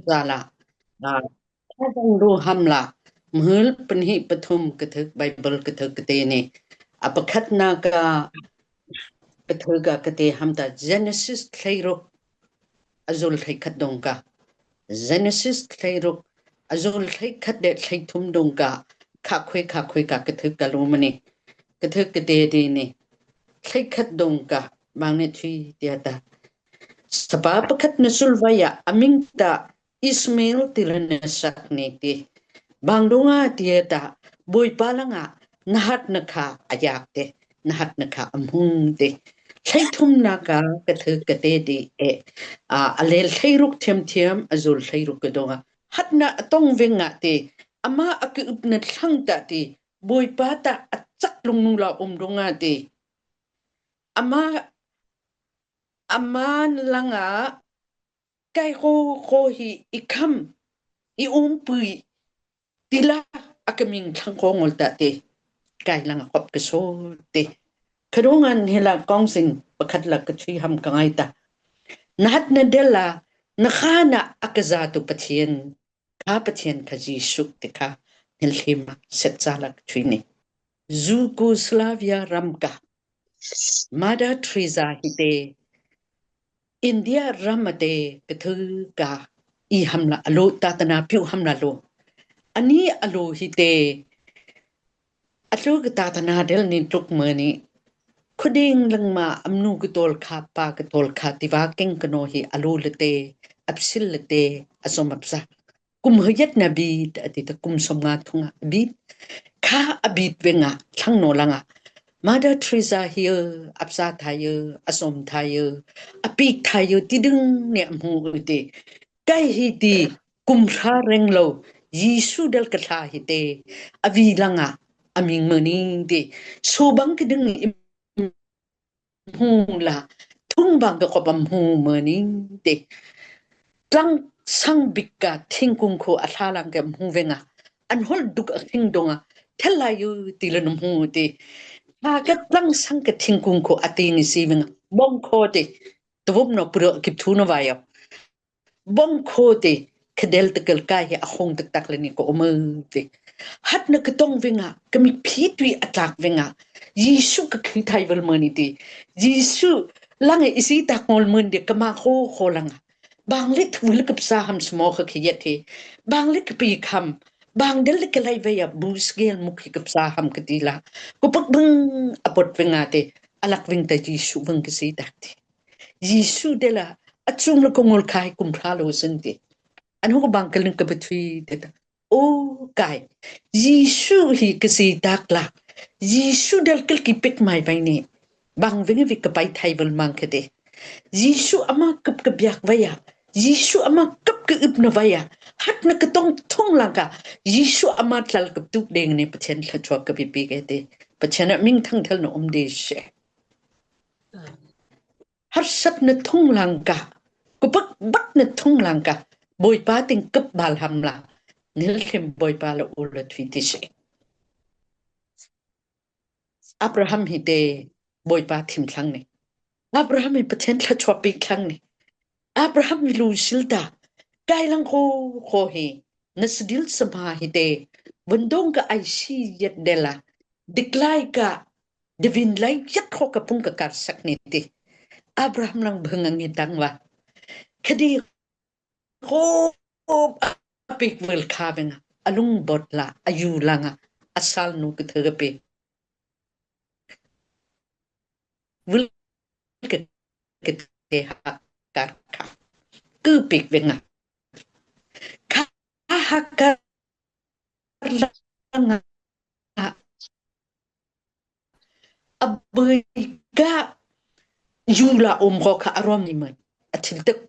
Zala ru ham la mhul pahnih pathum ka thuk Bible ka thuk te ni a pakhat na ka ka thuk ka te ham ta Genesis thleiruk azul thlei khat dong ka Genesis thleiruk azul thlei khat de thlei thum dong ka kha khoi kha khoi ka ka thuk ka lu mani ka thuk ka te di ni thlei khat dong ka bang ne thui tia ta Sapa pakhat na sulvai ah a min tah Ishmael ti le na sak ne ti. Bangdung ah ti tah Bawipa langah na hat na kha a yak te, na hat na kha a hmung te. Thleithumnak ah ka thu ka te ti e a lel thleiruk thiamthiam a zul thleiruk ka dong ah hatna a tong ving ah ti ama a ki up na thlang ta ti Bawipa ta a cak lungnu la um dong ah ti ama Aman langah kai ko hi i kham i umpi tila a ka ming thlang ko ngol ta te kai lang a kop ka so te khadongan hila kong sing pakhat la ka chui ham ka ngai ta nahat na dela na khana akaza tu pathian kha pathian kha Jesuh te kha nil hlim set cha la ka chui ni Yugoslavia ram ka Mother Teresa hi te India ram ate ka ka i hamla alo tatana piu hamla lo ani alo hi te atlu ka tatana del ni tuk ma ni khuding langma amnu ka tol kha pa ka tol kha tiva keng kano hi alo lete apsil lete asom apsa Kum huyat na bit a ti ta kum 50 thung ah a bit. Kha a bit veng ah thlang nawl ah Mother Teresa hi apsa thai asom thai a pik thai ti ding ne a hmu ti. Kai hi ti kum hra reng lo Jesuh del ka thla hi te a vi lang ah a ming mani ti so bang ki ding Hmu la thung bang ka kop am hmu ma ning te tlang sang bik ka thingkung khu a thla lang ke hmu venga an hol duk a thing donga thel lai yu ti le hmu ti ha ka tlang sang ka thingkung khu a ti ni si venga bong kho te tuvup no puro kip thu no vai Bong kho te khadel takal kai hi a hong taktak le ni ko um te hat na ka tong vinga ka mi phi tui atlak vinga Jesu ka khi thai vel mani ti Jesu lang e isi tak ngol mun de kama kho kho langa bang le thul ka psa ham smo kha khi yet he bang le ka pi kham bang del le ka lai ve ya bu scale mu khi ka psa ham ka ti la ko pak bang apot vinga te alak ving ta Jesu vang ka si tak ti Jesuh te la a chung le kongol khai kum hra lo sin ti. An ho bang kalin ka bethui te ta. O kai Jesuh hi ka si tak la. Jesuh del kal ki pek mai vai ni. Bang ving vi ka pai thai bal mang khate. Jesuh ama kap ka biak vaya. Jesuh ama kap ka ip na vaya. Hat na ka tong thong lang ka. Jesuh ama tlal kap tuk deng ne Pathian thla chuak ka pi pi ke te. Pathian a ming thang thel na um de she. Harsat na thunglang ka kupak bak na thunglang ka Bawipa ting kap bal ham la nilhlim Bawipa la ul la thui ti si. Abraham hi te Bawipa thim thlang ni. Abraham hi Pathian thluachuah pek thlang ni. Abraham hi lu silta kai lang ko ko hi na sadil sama hi te vundong ka ai si yet dela diklai ka Divin lai yak kho ka pung ka kar sak ni ti. Abraham lang bhang angi tang wa. Khadi ko apik wel kha venga alung bot la ayu langa asal nu ka thga pe. Vul ke ke te ha kar kha. Ku pik venga. Kha ha kar langa A ka yu la um ko kha a ruam ni man a thil tuk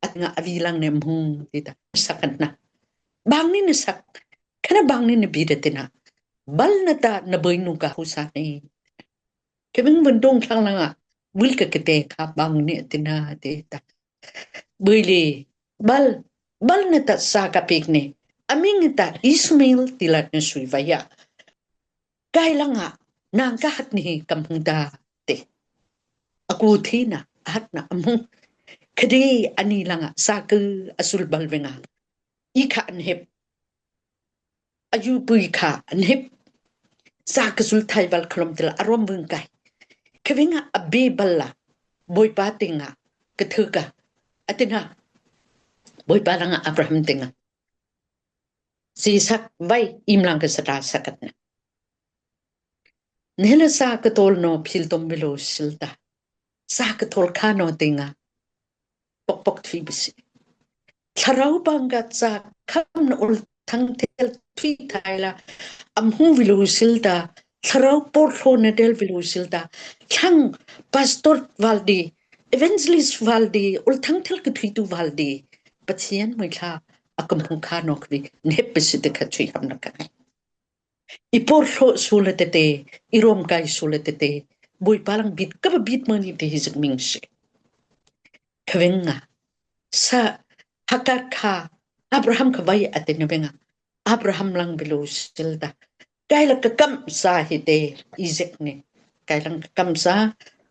at nga a vi lang nem hung ti ta sakan na bang ni na sak khana bang ni na bi da tina bal na ta na boi nu ka hu sa ni kevin vun dong thlang langa wil ka kete kha bang ni tina te ta bui li bal bal na ta sa ka pik ni aming ta Ismail tilat na sui vaya Kai langah nang ka hat ni kam hung da te. Aku thi na hat na amung. Khadi ani langah sa ku asul bal venga. I kha an hep. Ayu pui kha an hep. Sa ka sul thai bal khalom tel arom vung kai. Khavinga abe balla Bawipa tinga ka thu ka atina Bawipa langa Abraham tinga Sisak vai imlang ka sata sakat na. Nehla sa ka tol no phil tom milo silta. Sa ka tol kha no tinga pokpok thui bisi. Thlarau bangga cha kham na ul thang thel thui thai la amhu vilu silta thlarau por thlo na del vilu silta thlang pastor valdi evangelist valdi ul thang thel ka thui tu valdi Pathian mui thla akam hung kha nok vi nep bisi te kha thui ham na ka I porhlawh sul tete, i ruamkai sul tete, Bawipa lang bit ka va bit mani te hi zik ming si. Khaveng nga sa Hagar kha Abraham kha vai ate na venga Abraham lang bilu silta kai la ka kam sa hi te Isaac ne kai lang ka kam sa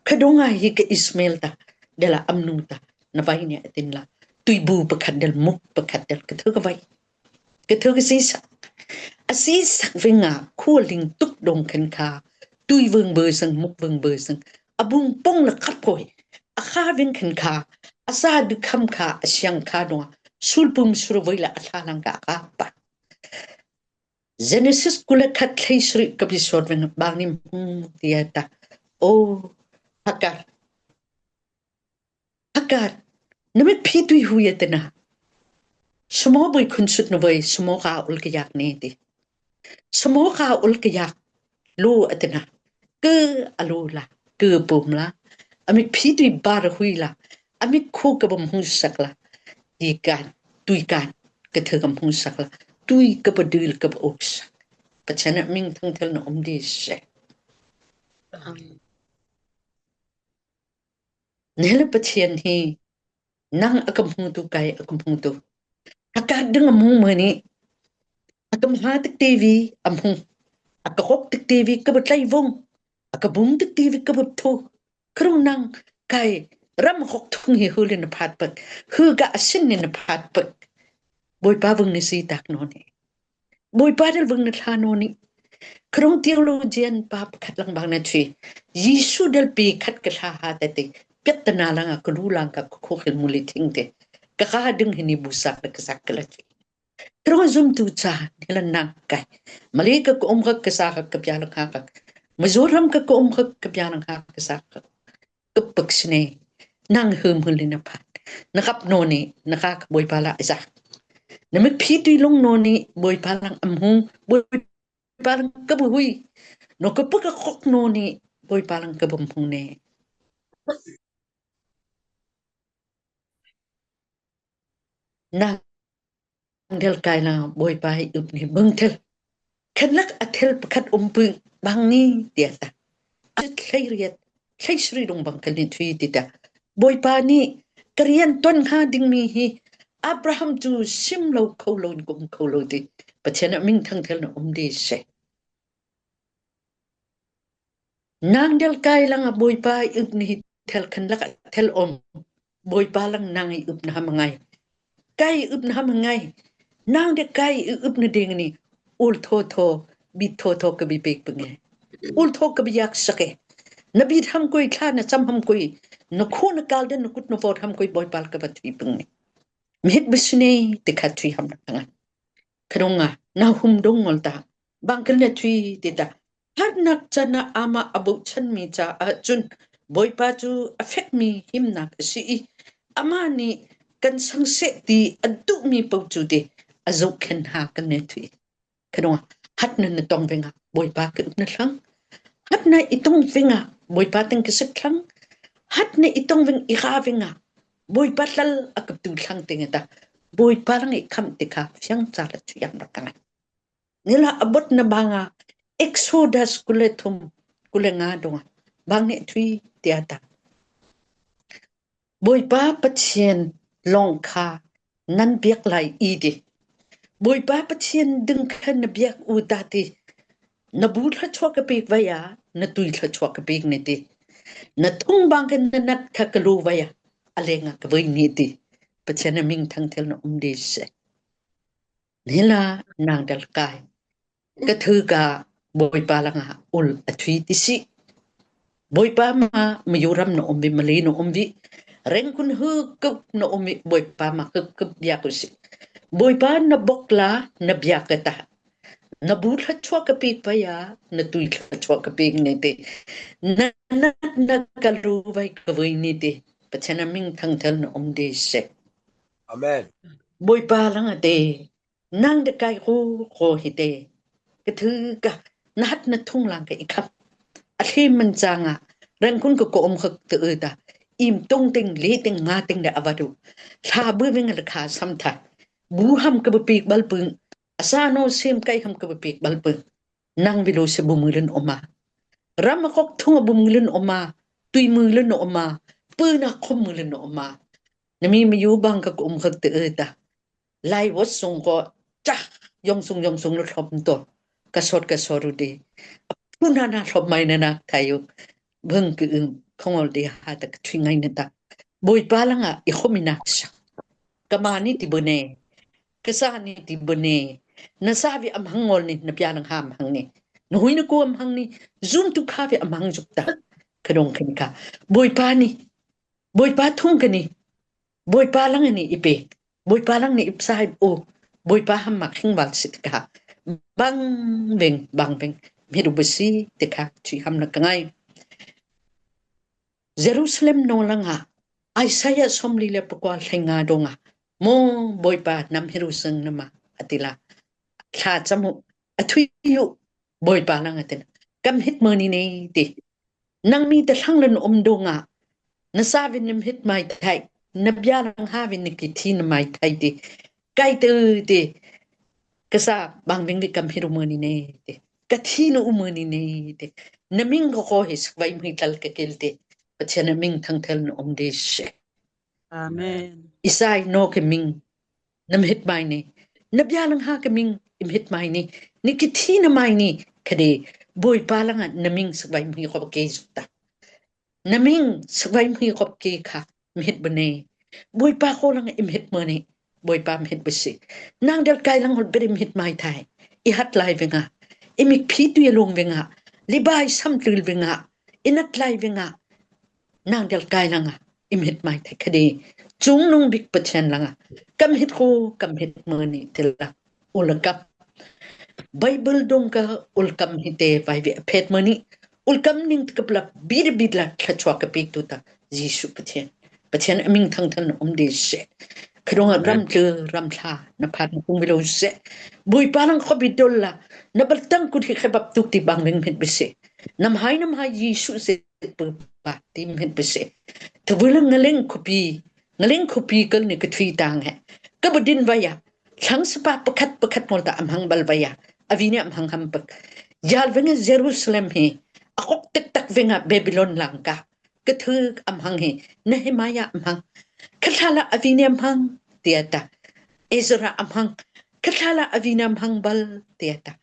khadunga hi ka Ismail ta dela amnu ta na vai ne atin la tuibu pakhat del muk pakhat del ka thu ka vai Ka thu ka sisak. A sisak ving ah khualing tuk dong khan kha tui vung bơ sang muk vung bơ sang a bung pong la khat poi. A kha ving khan kha a sa du kham kha a siang kha dong sulpum sur voi la a thla lang ka ka pa. Genesis kule khat thlei sri ka bi sor ving bang nim hum tia ta. O hakar Hakat, na mitphi tui hu ya te na. Sumo bui khun sut na voi sumo ka ul ka yak ne ti. Sumo ka ul ka yak lu atina. Ke alu la, ke pum la. Amit phi tui bar hui la. Amit khu ka bam hung sak la. Ti kan, tui kan, ka thơ kam hung sak la. Tui ka pa dil ka pa ok sak. Pachana ming thang thel na om di se. Amen. Nile Pathian hi nang a ka hmutu kai a ka hmutu. A ka ding a hmu ma nih a ka hma tik TV a hmu. A ka hok tik TV ka bu tlai vung. A ka bum tik TV ka bu thu. Krung nang kai ram hok thung hi hulin na phat pak. Hu ga asin ni na phat pak. Bawipa vung ni si tak no ni. Bawipa del vung na thla no ni. Krong theologian pa pakhat lang bang na thui. Jesu del pi khat ka thla ha te te. Piat ta na lang a ka lu lang ka khu khil muli thing te. Ka ka ding hini busak na ka sak ka la thui. Krong zum tu cha nilan nak kai. Mali ka ko um ka ka sa ka ka pya lang ha ka. Mizoram ka ko um ka ka pya lang ha ka sa ka. Tuktuk sine nang hum hulin na phat na kap no ni na ka Bawipa la izak na mit phi tui lung no ni Bawipa lang am hu Bawipa lang ka bu hui no ka pu ka khok no ni Bawipa lang ka bum hung ne na Del kai la Bawipa hi up ni bang thel khanlak a thel pakhat um pu bang ni tia ta a thlei riat thlei sri dong bang kan ni thui ti ta Bawipa nih ka rian ton hnga ding mi hi Abraham cu sim lo kho lo in kum kho lo ti Pathian ah ming thang thel na um di se Nang del kai lang a Bawipa i up ni thel khan lak thel om Bawipa lang nang i up na ham ngai kai up na ham ngai nang de kai i up na ding ni ul tho tho bi tho tho ka bi pek pange ul tho ka bi yak sake na bi tham koi thla na cham ham koi na khu na kal den na kut na vot ham koi Bawipa ka ba thui pang ni mihit bisne te kha thui ham na nga khadonga na hum dong ngol ta bang kan le thui ti ta Harnak can ah amah a bochanmi caah cun Bawipa cu a fekmi himnak a si i amah nih kan sang seh ti a duhmi paoh cu ti a zohkhenh hna kan ne thui. Khanong hat na na tong vengah Bawipa ka na thlang. Hat na i tong vengah Bawipa teng ka sik thlang. Hat na i tong veng i ra vengah Bawipa tlal a ka tu thlang te ta. Bawipa lang i kham te kha fiang cha la chu yang rak ka ngai. Nila abot na banga Exodus 23 25 dongah bang nih thui tiah ta. Bawipa Pathian lawng kha nan biak lai i ti. Bawipa Pathian ding kha na biak u ta ti. Na bu thluachuah ka pek vai ah na tui thluachuah ka pek ne ti. Na thung bang kan na nat kha ka lu vai ah a leng ah ka voi ni ti. Pathian a ming thang thel na um de se. Nila nang dal kai ka thu ka Bawipa langah ul a thui ti si. Bawipa ma Mizoram na um vi Malay na um vi Rengkun hu kup na um vi Bawipa ma kup kup bia ku si. Bawipa na bok la na bia ka ta. Na bu thla chua ka pik pa ya na tui thla chua ka pik ne te. Na na na ka lu vai ka vui ni te. Pathian ming thang thel na um de se. Amen. Bawipa lang ate nang de kai ko ko hi te ka thu ka na hat na thung lang ka i khap a thlim man changa rangkun ko ko om khak te ta im tung ting le ting nga ting da awadu thla bu ving la kha sam tha bu ham ka bu pik bal pung asano sem kai ham ka bu pik bal pung nang bilo se bu mulun oma ram kok thung bu mulun oma tui mulun oma pu na khom mulun oma nami mi yu bang ka um khak te ta Lai wat sung ko cha yong sung yong sung lu thlop to ka sot ka soru di phun na na thlop mai na na thayu bhung ki khongol di ha ta thwi ngai na ta Bawipa langa i khomina sa kamani ti bune kasa ni ti bune na sa vi am hangol ni na pya nang ham hang ni na hui na ko am hang ni zoom tu kha vi am hang juk ta khadong khin ka Bawipa ni Bawipa thung ka ni Bawipa lang ni i pe Bawipa lang nih sahib u Bawipa hammak hingwal si tikha bang veng bang veng miru basi tikha chi ham na ka ngai Jerusalem no langa Isaiah somli le pakwa thlenga donga mo Bawipa nam hiru sing nama atila thla chamu athui yu Bawipa lang atin kam hit mani ne ti Nang mi te thlang lan um dungah na sa vin nim hit mai thai na bia lang ha vin ni ki thi na mai thai ti kai te ti ka sa bang ving li kam hiru ni ne ti ka thi na um ni ne ti na ming ko ko hi vai mi tal ka kel ti Pathian na ming thang thel na um de she Amen. Isai no ke ming nam hit mai ni na bia lang ha ka ming im hit mai ni ni ki thi na mai ni khade Bawipa lang na ming sabai mi ko ke ta na ming sabai mi ko ke kha mhit bane Bawipa ko lang im hit mo ni Bawipa mhit basi nang del kai lang hol berim hit mai thai i hat lai venga imik phi tu lung venga libai sam tlul venga inat lai venga nang del kai langa im hit mai the khade chung nung bik Pathian langa kam hit ko kam hit mani tila ulakap Bible dong ka ulkam hi te vai ve phet mani ulkam ning kapla bir bir la thachwa ka pek tu ta Jesu Pathian Pathian aming thang than om de se khadong ram tlu ram thla na phat na kung vilo se bui pa lang khobi dol la na bal tang kut hi khebap tuk ti bang ring het bise nam hai nam hai Jesu se pa tim het bise tawila ngaleng khupi ngaleng khupi kal ni ka thui tang he ka budin vaya thlang sapa pakhat pakhat ngol ta amhang bal vaya avini amhang ham pak yal venga Jerusalem he akok tek tak venga Babylon langka ka thu amhang he Nehemiah amhang khathala avini amhang tiata Ezra amhang khathala avini amhang bal tiata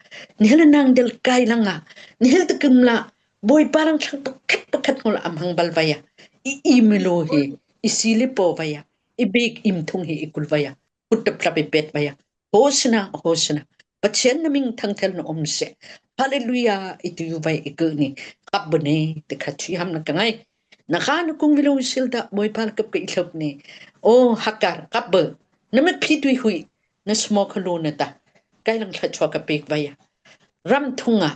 nihel nang del kai langa nihel takumla Bawipa rang thlang pakhat pakhat ngol am hang bal vaya i imilo hi i silipo vaya i bik im thung hi i kul vaya kutap tlap i pet vaya hosna hosna Pathian na ming thangthel na om se hallelujah i tu vai i ku ni kap bune te kha thi ham na ka ngai na kha na kung vilo sil da Bawipa kap ka i thlop ni o hakar kap be na mit phi tui hui na smoke lo na ta kai lang thla chua ka pek vaya ram thunga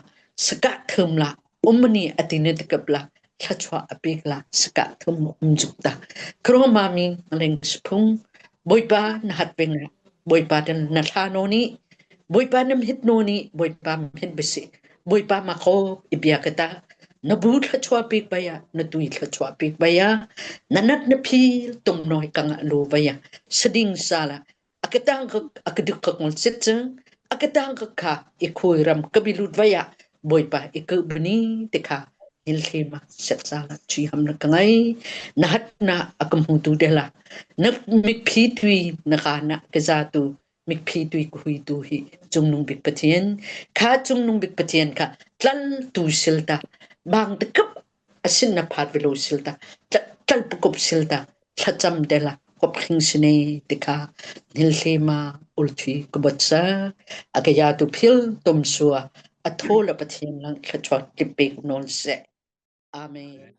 saka thum la umani atine tikap la thla apek la saka thum um juk ta kro ma mi leng phung boipa na hat penga boipa den na thla no ni boipa nam hit no ni boipa hit bisi boipa ma kho ibia kata na bu thla chua pek baya na tui thla chua pek baya na nat na phi tum noi kang lu baya sading sala akatang ka akaduk ka ngol sit chang akatang ka kha i khui ram kabilut vaya boipa i ku bani te kha hil thema set sala chi ham na kangai na hat na akam hu tu de la na mik phi tui na ka na ka za tu mik phi tui ku hui tu hi chungnung bik pathian kha chungnung bik pathian kha tlal tu silta bang te kap asin na phat velo silta tlal pukup silta thlacam de la. Kop khing sine tikha nilhlema ulthi kubotsa akaya tu phil tom sua atho la pathian lang thlachuak tlip pe nol se. Amen.